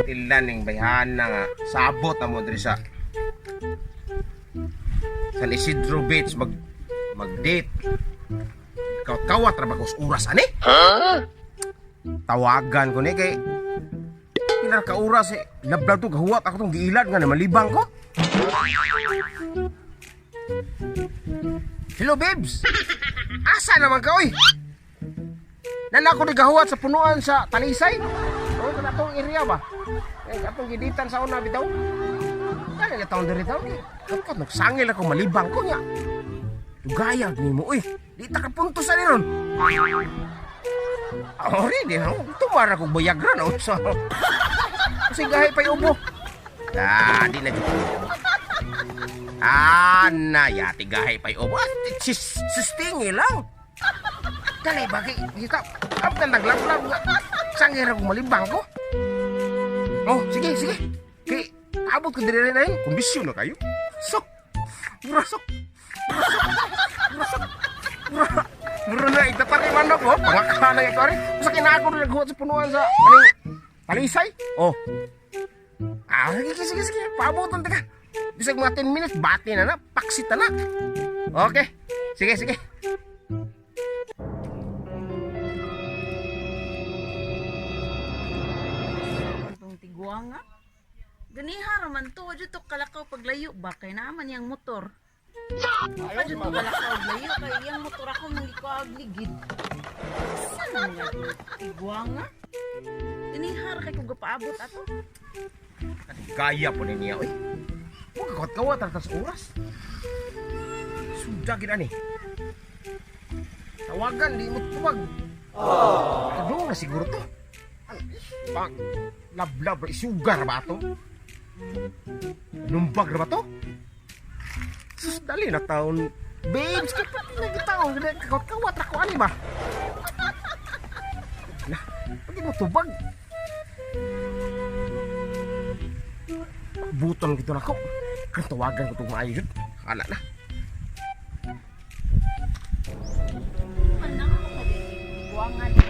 Tilan ning bayhana nga sabot na mo diri sa San Isidro Beach mag date. Kawat-kawat ra ba kos oras ani? Tawagan ko ni kay pila ka oras eh. Lablab to gahuwat ako tong giilad nga na malibang ko. Hello, babes. Asa naman ka oy? Nana ako nagahuwat sa punuan sa Talisay. Oh, kana tong area ba? Eh, atong giditan sa una bitaw. Kani na taon diri taon. Kapat nagsangil ako malibang ko nya. Dugayag nimo oy. Di ta ka punto sa ron. Oh, really? No? Tumara kog bayagra na unsa. Kasi gahi pa'y ubo. Ah, di na jud. Ah, na yati gahi pa'y ubo. Ah, sistingi lang. Dali bagay, kita abdan naglablab nga. Sangir ako malibang ko. Oh, sige, sige. Kay abot ko diri na yun. Kondisyon na kayo. Sok. Mura sok. Mura sok. Mura. Mura na itatari man ako. Pangakana ito ari. Sa kinako na naghuwat sa punuan sa aning Talisay. Oh. Ah, sige, sige, sige. Paaboton ka. Bisag mga 10 minutes, bati na na. Paksit na na. Okay. Sige, sige. Itong tiguanga. Ganiha raman to, adyo to kalakaw paglayo ba kay naaman yang motor. Adyo to kalakaw layo kay iyang motor ako mangikuag ligid. Saan man nga to? Tiguanga? Ganiha ra kay kung gapaabot ato. Gaya po ni niya, oy. Huwag kawat-kawat atas oras. Suda gid ani. Tawagan, di mo tuwag. Oh. na siguro to. Pang, lablab, isugar ba to? Numbag ra ba to? Sus, dali na taon. Babes, kapag nagtaon, kawat-kawat ra ko ani ba? Lah, pati mo tubag. Buton gitu na ko. Kan tawagan ko itong maayo yun. Hala na. Man na ako kay tiguanga di.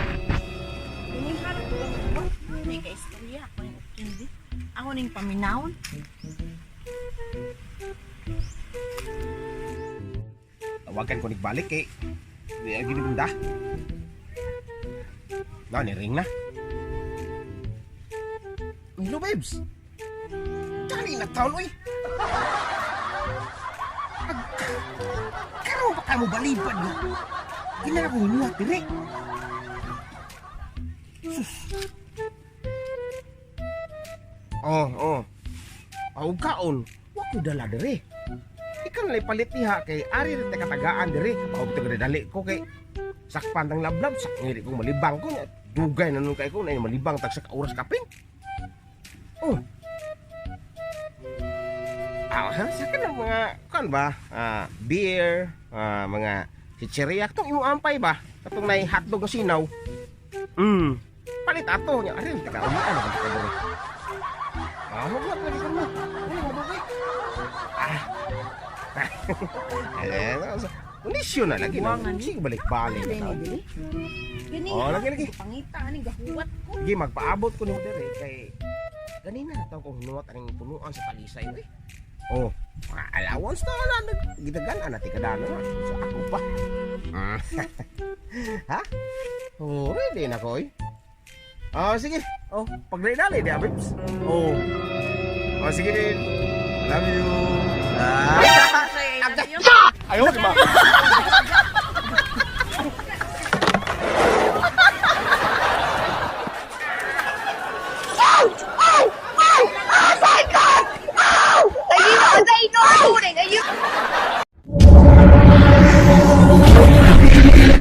Ganiha ra to ba? May ka istorya ako ning hindi. Ako ning paminawon. Tawagan ko nagbalik eh. Di ay ginigunda. Na, ni-ring na. Hello, babes. Dali na taon, uy. Karoon ba ka mo balibad mo? Ginara ko hinuhat, dire. Sus. Oh, oh. Aw kaon. Wa ko dala dire. Ikaw na palit niha kay ari ra ta katagaan dire. Kapaog ta dali ko kay sakpan tang lablab sak ngiri kong malibang ko dugay na nun kay ko na malibang tag sa ka oras kapin. Oh. Ah, ha, sa kanang mga kan ba? Ah, beer, ah, mga chicheria katong imong ampay ba? Katong nay hotdog nga sinaw. Palit ato nya ari ka umian na ka dire. Ah, wag na pwede ka mo. Ay, madugay. Ah. Eh, kondisyon na lagi na. Buwangan ni. Sige, balik-balik. Dili dili. Ganiha. Oh, lagi, lagi. Pangita ani gahuwat ko. Sige, magpaabot ko nimo dere kay ganina na taw kong hinuwat aning punuan sa Talisay eh. Oh, mga allowance na wala nag gidagan ana ti kadano na. So ako pa. Ah. Ha? Oh, ready na ko oy. Oh, sige. Oh, pagdali di abibs. Oh. Oh, sige din. Love you. Ah. Say, I love you. Ayaw, di ba?